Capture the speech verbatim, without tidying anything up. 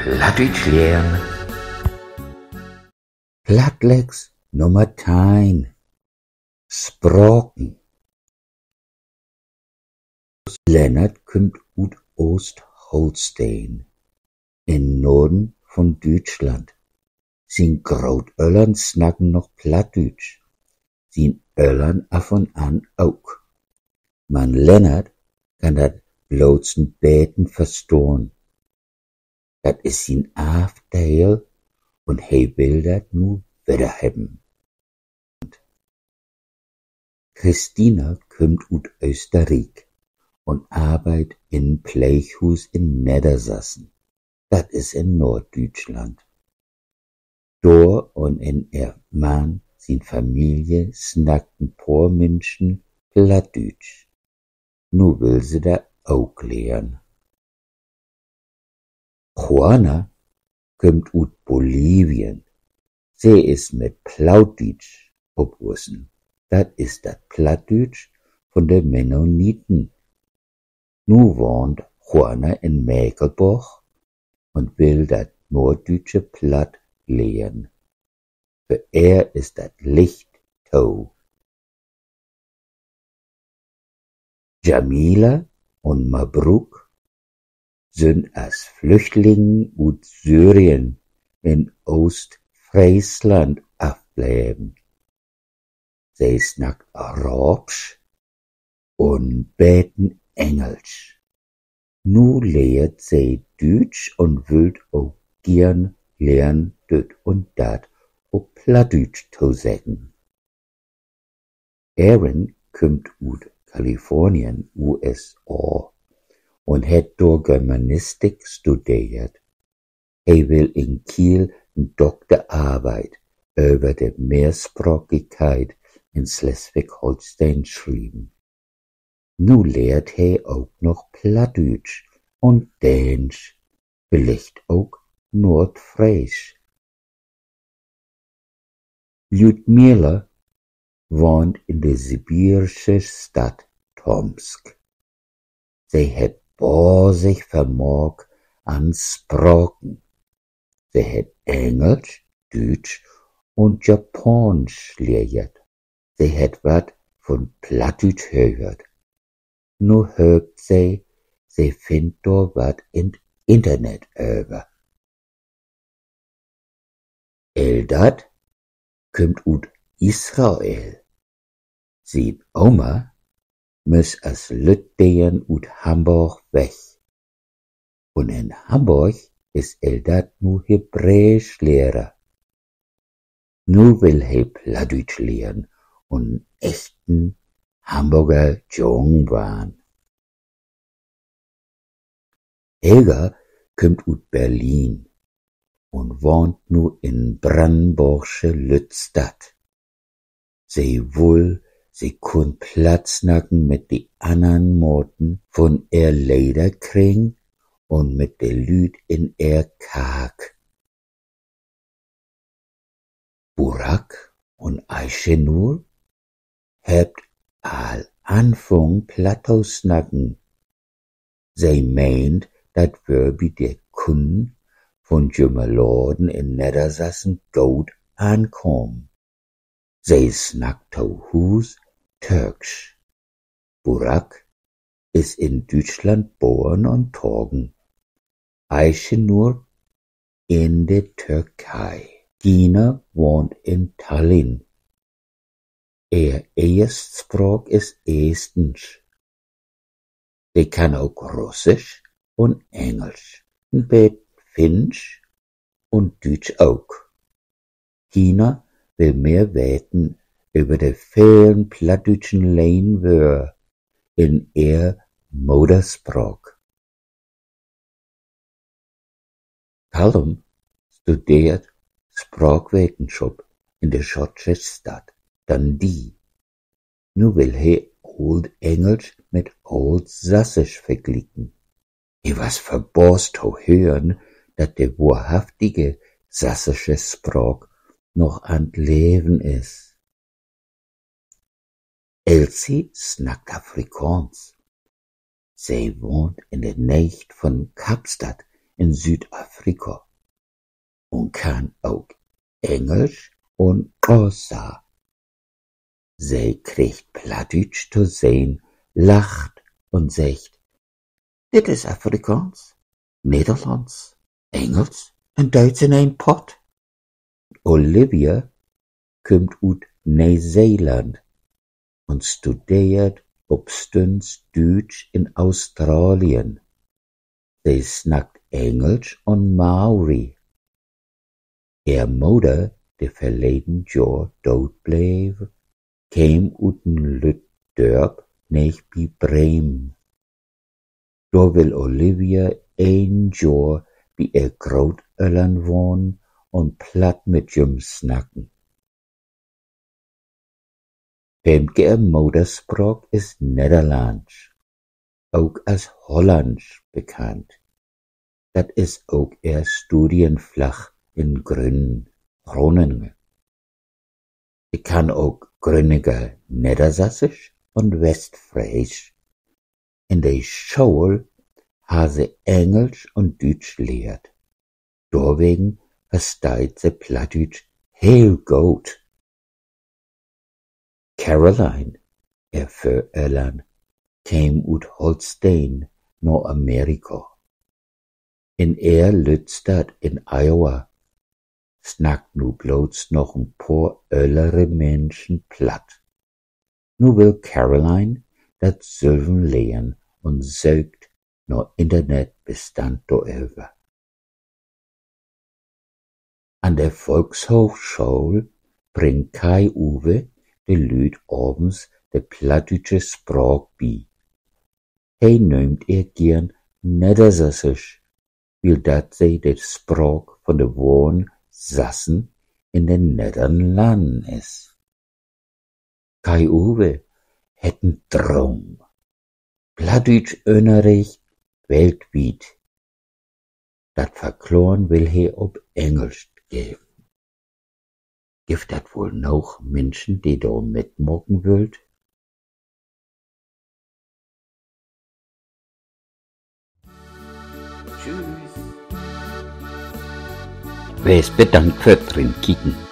Plattdüütsch lehren. Plattlex Nummer teihn. Spraken. Lennart kümmt ut Oostholsteen, in Noorden von Düütschland. Sien Grootöllern snacken noch Plattdüütsch, sien Öllern af un an ok. Man Lennart kann dat blots en beten verstahn. Dat is sien Afdeel un he will dat nu wedder hebben. Christina kümmt ut Österriek un arbeidt in en Pleeghuus in Neddersassen. Dat is in Noorddüütschland. Dor un in ehr Mann sien Familie snackt en poor Minschen Plattdüütsch. Nu will se dat ok lehren. Juana kümmt ut Bolivien. Se is mit Plautdietsch opwussen. Dat is dat Plattdüütsch von de Mennoniten. Nu wahnt Juana in Mekelborg un will dat noorddüütsche Platt lehren. För ehr is dat licht to. Jamila un Mabruk sünd as Flüchtlingen ut Syrien in Oostfreesland afbleven. Se snackt Araabsch un beten Engelsch. Nu lehrt se Düütsch un wüllt ok geern lehren, düt un dat op Plattdüütsch to seggen. Aaron kümmt ut Kalifornien, U S A, un hett dor Germanistik studeert. He will in Kiel en Dokterarbeit över de Mehrsprakigkeit in Sleswig-Holsteen schrieven. Nu lehrt he ok noch Plattdüütsch un Däänsch, villicht ok Noordfreesch. Ljudmila wahnt in de sibirsche Stadt Tomsk. Se hett basig Vermaak an Spraken. Se hett Engelsch, Düütsch un Japaansch lehrt. Se hett wat von Plattdüütsch höört. Nu hööpt se, se finnt dor wat in't Internet över. Eldad kümmt ut Israel. Sien Oma müss as lütt Deern ut Hamborg weg. Un in Hamborg is Eldad nu Hebräischlehrer. Nu will he Plattdüütsch lehren un en echten Hamborger Jung warrn. Helga kümmt ut Berlin un wahnt nu in brannenborgsche Lüttstadt. Se wull, se kunn Platt snacken mit de annern Maten von ehr Lederkring un mit de Lüüd in ehr Kark. Burak un Ayşenur hebbt al anfungen, Platt to snacken. Se meent, dat wöör bi de Kunnen von jümehr Laden in Neddersassen goot ankamen. Se snackt to Huus Törksch. Burak is in Düütschland boren un tagen. Ayşenur in de Törkei. Tina wahnt in Tallinn. Ehr Eerstspraak is Eestnisch. Se kann ok Russisch un Engelsch, en beten Finnsch un Düütsch ok. Tina will mehr weten över de velen plattdüütschen Leenwöör in ehr Moderspraak. Callum studeert Spraakwetenschop in de schottsche Stadt Dundee. Nu will he Ooldengelsch mit Ooltsassisch verglieken. He was verbaast to hören, dat de wohrhaftige sassische Spraak noch an't Leven is. Elsie snackt Afrikaans. Se wahnt in de Neegd von Kapstadt in Südafrika un kann ok Engelsch un Xhosa. Se kriggt Plattdüütsch to sehn, lacht un seggt: Dit is Afrikaans, Nederlands, Engels un Duits in een Pott. Olivia kümmt ut Neeseeland un studeert opstunns Düütsch in Australien. Se snackt Engelsch un Maori. Ehr Moder, de verleden Johr doot bleev, keem ut en lütt Dörp neeg bi Bremen. Dor will Olivia een Johr bi ehr Grootöllern wahnen un Platt mit jüm snacken. Femke ehr Moderspraak is Nedderlandsch, ok as Hollandsch bekannt. Dat is ok ehr Studienfach in Grünnen, Groningen. Se kann ok Grünninger Neddersassisch un Westfreesch. In de School harr se Engelsch un Düütsch lehrt. Dorwegen versteiht se Plattdüütsch heel goot. Caroline ehr Vöröllern kemen ut Holsteen na Amerika. In ehr Lüttstadt in Iowa snackt nu blots noch en poor öllere Minschen Platt. Nu will Caroline dat sülven lehren un söökt na Internetbistand doröver. An de Volkshoochschool bringt Kai-Uwe de Lüüd avends de plattdüütsche Spraak bi. He nöömt ehr geern Neddersassisch, wiel dat se de Spraak von de wohren Sassen in de Nedderlannen is. Kai-Uwe hett en Droom: Plattdüütschünnerricht weltwiet. Dat Verkloren will he op Engelsch geven. Gifft dat woll noog Minschen, de dor mitmaken wüllt? Wees bedankt för't Rinkieken.